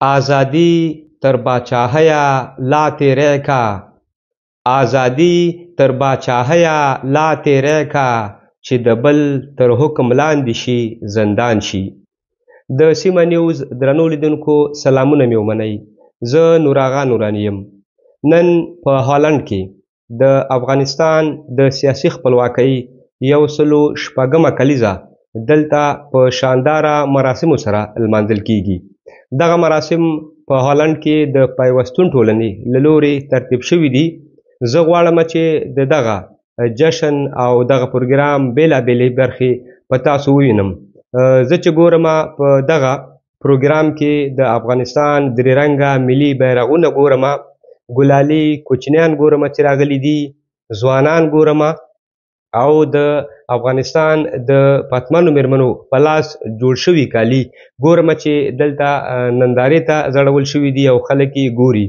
ازادي تر باچاهیه لا تیری کا، ازادي تر باچاهیه لا تیری کا، چې د بل تر حکم لاندې شي زندان شي. د سیمه نیوز درنو لیدونکو سلامونه مې ومنئ. زه نوراغا نوراني یم. نن په هالند کې د افغانستان د سیاسي خپلواکۍ 106مه کلیزه دلته په شانداره مراسمو سره لمانځل کیږي. دغه مراسم په هالند کې د پیوستون ټولنې له لوري ترتیب شوي دي. زه غواړم چې د دغه جشن او دغه پروګرام بېلابېلې برخې په تاسو ووینم. زه چې ګورم په دغه پروګرام کې د افغانستان درې رنګه ملي بیرغونه ګورم، ګلالي کوچنیان ګورم چې راغلي دي، ځوانان ګورم، او د افغانستان د پتمنو میرمنو په لاس جوړ شوي کالي ګورم چې دلته نندارې ته ځړول شوي دي او خلک یې ګوري.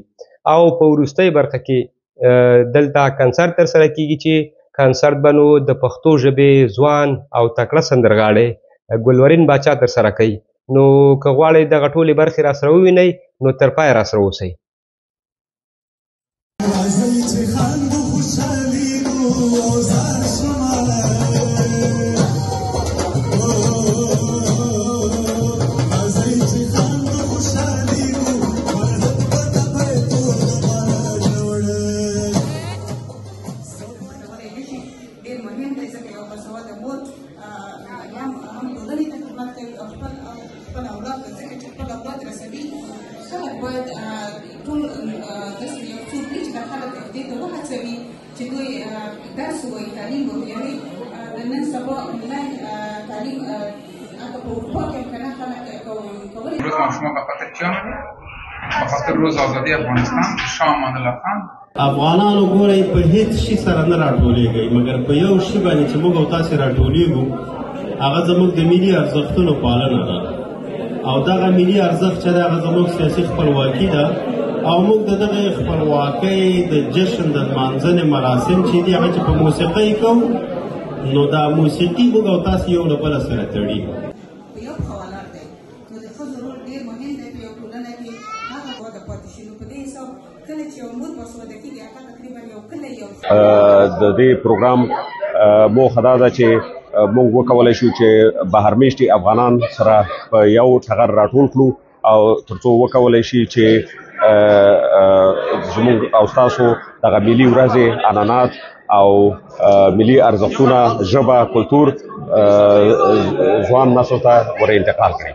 او په وروستۍ برخه کې دلته کنسرت ترسره کیږي چې کنسرت به نو د پښتو ژبې ځوان او تکړه سندرغاړی ګلورین باچا ترسره کوي. نو که غواړئ دغه ټولې برخې راسره ووینئ نو تر پایه راسره اوسئ. شما به خاطر چی آمدید؟ به خاطر روز آزادی افغانستان شاه امان الله خان. افغانانو ګورئ په هیڅ شي سره نه راټولېږئ، مګر په یو شي باندې چې موږ او تاسې راټولېږو هغه زموږ د ملي ارزښتونو پالنه ده، او دغه ملي ارزښت چې ده هغه زموږ سیاسي خپلواکي ده، او موږ د دغې خپلواکۍ د جشن د لمانځنې مراسم چې دي هغه چې په موسیقۍ کوو، نو دا موسیقي موږ او تاسې یو له بله سره تړي. د دې پروګرام موخه دا ده چې موږ وکولای شو چې بهر میشتي افغانان سره په یو ټغر راټول کړو، او ترڅو وکولای شي چې زموږ او ستاسو دغه ملي ورځې، عنعنات او ملي ارزښتونه، ژبه، کلتور ځوان نسل ته ور انتقال کړي.